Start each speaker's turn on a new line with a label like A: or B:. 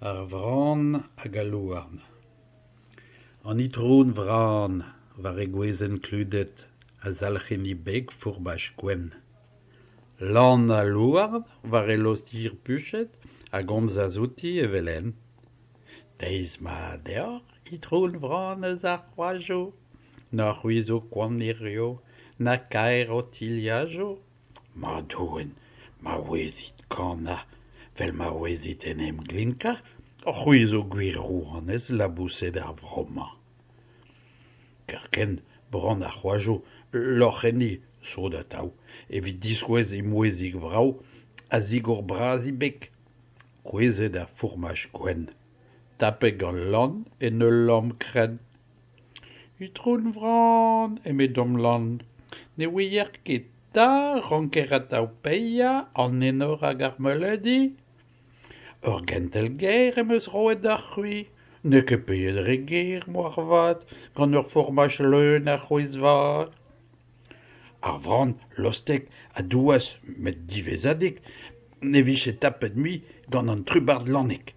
A: Ar vran hag al louarn. An itron vran, war he gwezenn kludet, a zalc'h en he beg fourmaj gwenn. Lan al louarn, war e lost hir puchet, a gomzas outi evel-henn. Deiz mat deoc'h, itron vran eus ar c'hoajoù. Na c'hwi zo koant hirio, na kaer ho tilhajoù. Ma douen, ma ouezit kanañ 'vel ma ouezit en em glinkañ, c'hwi zo gwir rouanez laboused ar vro-mañ. Kerkent, bran ar c'hoajoù, lorc'h enni, sot atav, evit diskouez he mouezhig vrav, a zigor bras he beg. Kouezhet ar fourmaj gwenn, tapet gant Lan en ul lamm krenn. Itron Vran, eme Dom Lan, ne ouiec'h ket 'ta 'ranker atav paeañ an enor hag ar meuleudi ? Ur gentel gaer em eus roet deoc'h-c'hwi, n'eo ket paeet re ger, moarvat, gant ur fourmaj leun a c'hwezh-vat. Ar vran lostek a douas, met diwezhatik, ne vije tapet mui gant an trubard Lanig.